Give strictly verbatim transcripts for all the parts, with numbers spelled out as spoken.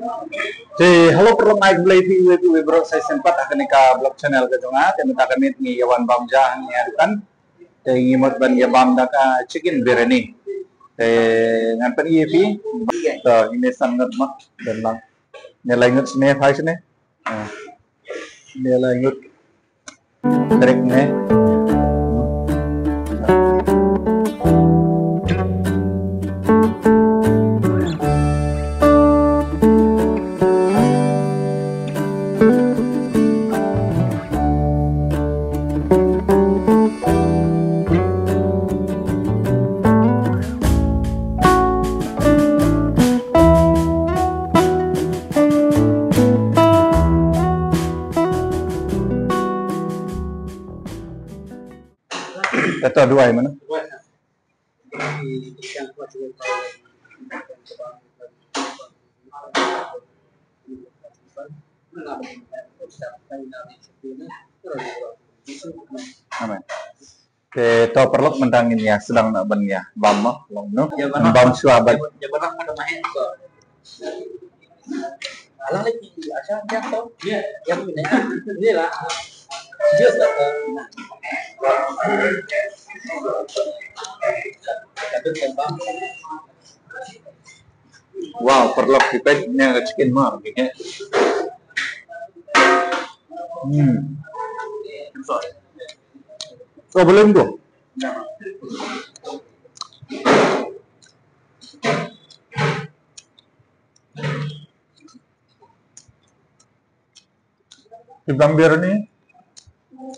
Te hello paralok, ngai khublei ïa phi uwei pa uwei baroh sa shisien pat ha kane ka vlog channel ka jong nga. Te mynta ka miet ngi ïa wan bam ja hangne ha dukan. Te ngi mut ban ïa bam da ka chicken biryani. Te ngan pyni ïa phi. To ine san ngut ma. Don lang. Ne lai ngut sne phai sne. Ah. Ne lai ngut. Trek ne. Kata duwai mana? Amen. Te to paralok, mynta ngin ïa sdang na ban ïa bam ma long no. Bam shuwa ban. Alang lagi, asal dia tu. Dia. Yang ni lah. Ni lah. Dia tak. Nah. Kata tembang. Wow, paralok, kita ni chicken mar, okay. Hmm. Oh, belum tu. Ki bam biryani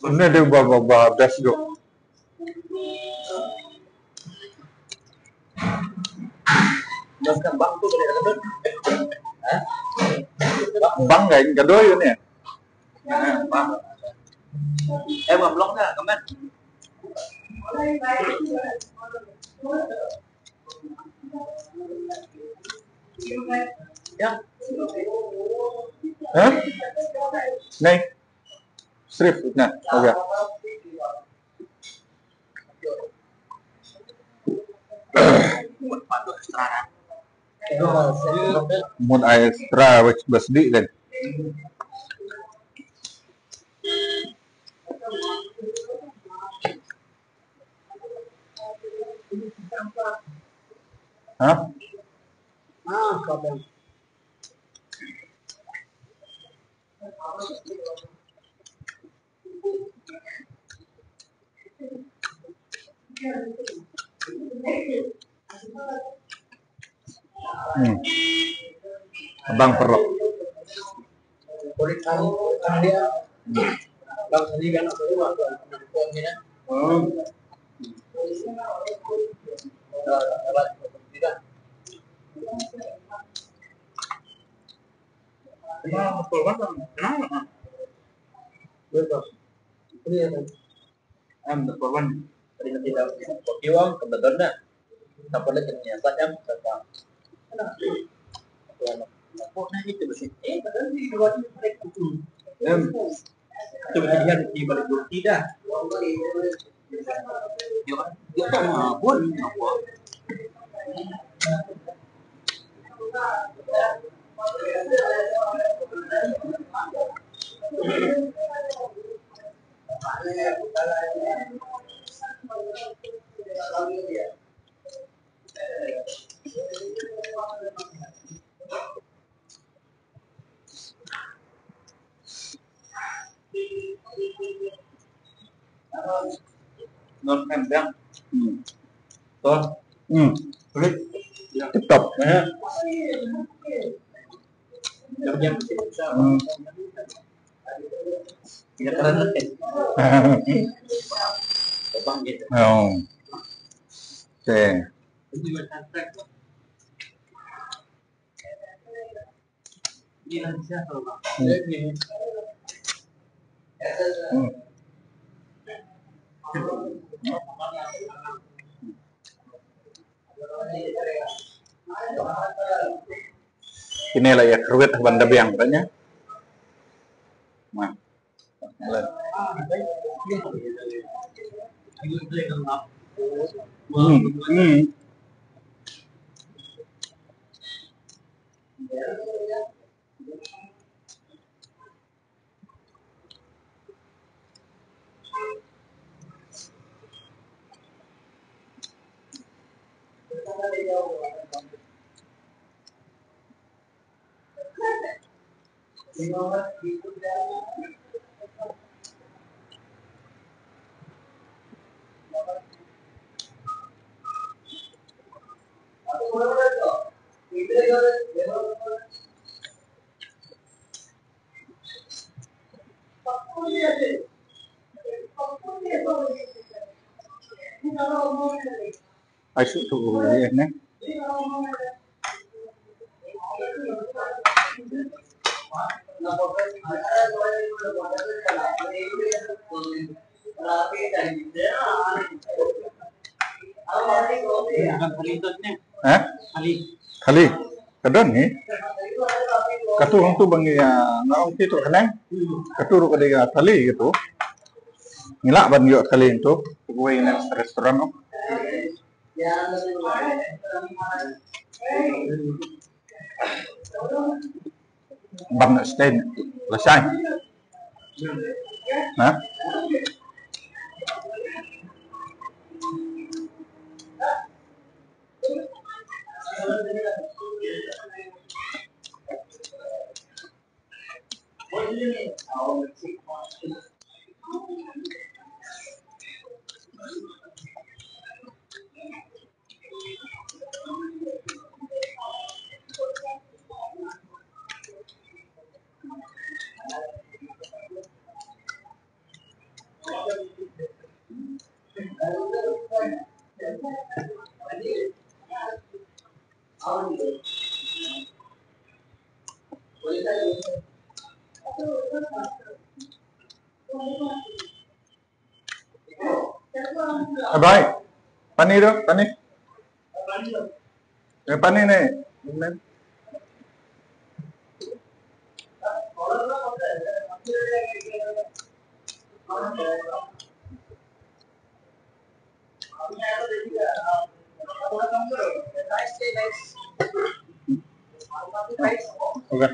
ne dei ba, ba, ba best do. Bang ka in ka doi ne. Bang. Eh, bang long na, kamen. Hah? Nai. Strip na. Okay. Mun ai extra bas di kan. Hah? Hmm. Bang paralok. Hmm. Em, da pawan. Ring ti da. Ki wan ka da da. Ta pala kan ya sa em sa ta. Ko na ni tu besi. Em. Tu besi dia di balik dua tidak. Yo, yo ta ma bun. Non kan dang. Hmm. To. Hmm. Sulit. Tip top. Ya. Hmm. Oh. Okay. Hmm. Kine la ïa kyrwit ban da biang katne. Nah. Hmm. Hmm. Ai, shu tu, ya, ne. Ha? Thali. Ka don hi. Katu hangtu ba ngi, ah, nga ong ki tu khnang. Katu ruh ka dei ka thali katu. Ngi lah ban ïoh thali hangtu. Kawei na restaurant tu. Bang na stain lashai. Ha? Eh, bhai, pani do, pani. Eh, pani ne. Okay.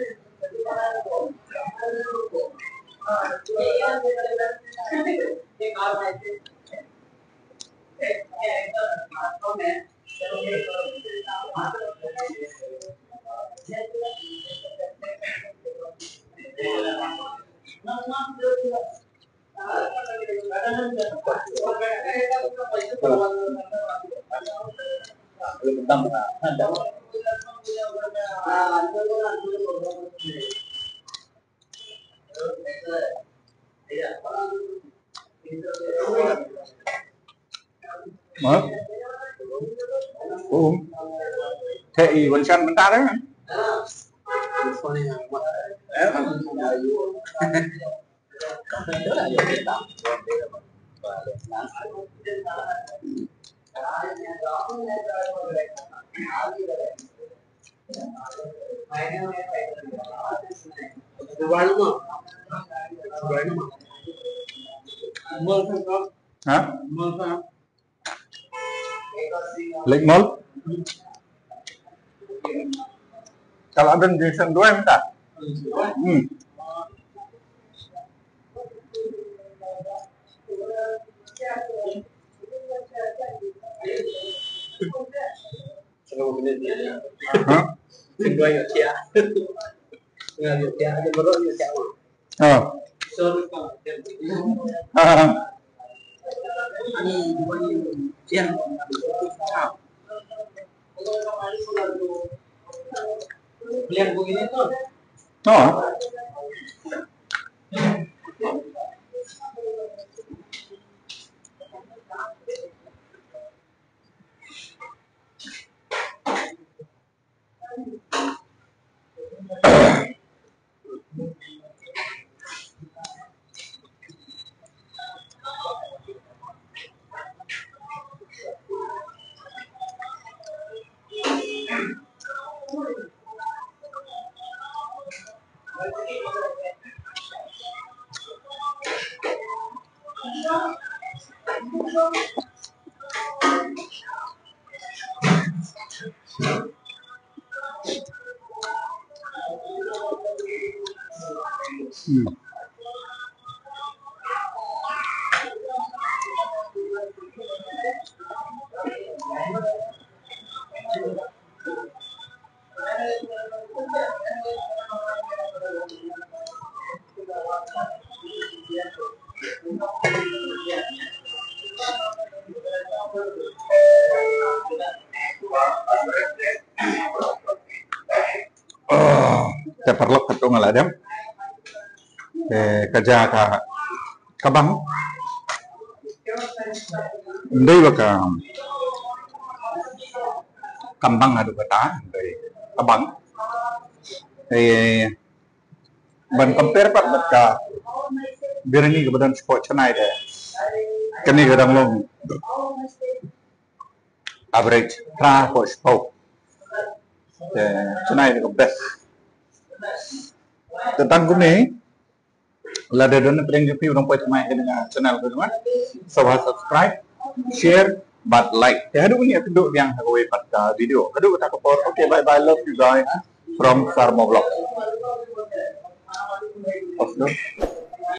Hah? Oh. Kaei wan shan mynta kan? Ha? Lake Mall? Ka la don Jason Duai mynta. Hmm. Ha? Ha. Ha, ha. Ha. Hmm. Te paralok, katto nga la dep. Te ka ja ka, ka bang. Ndei ba ka, kam bang haduh katta, ndei ka bang. Te ban compare pat bad ka biryani kaba don shapoh Chennai te kane ka dang long average, phra hapoh shiphew. Te Chennai te ka best. Te tang kumne, lada don na pdeng jong phi ba dang poi thymmai ha kane ka channel ka jong nga, sngewbha subscribe, share bad like. Te haduh ban ïakynduh biang ha kawei pat ka video. Haduh kata ka por, okay, bye bye, love you guys from Sarmo Vlog. Off done.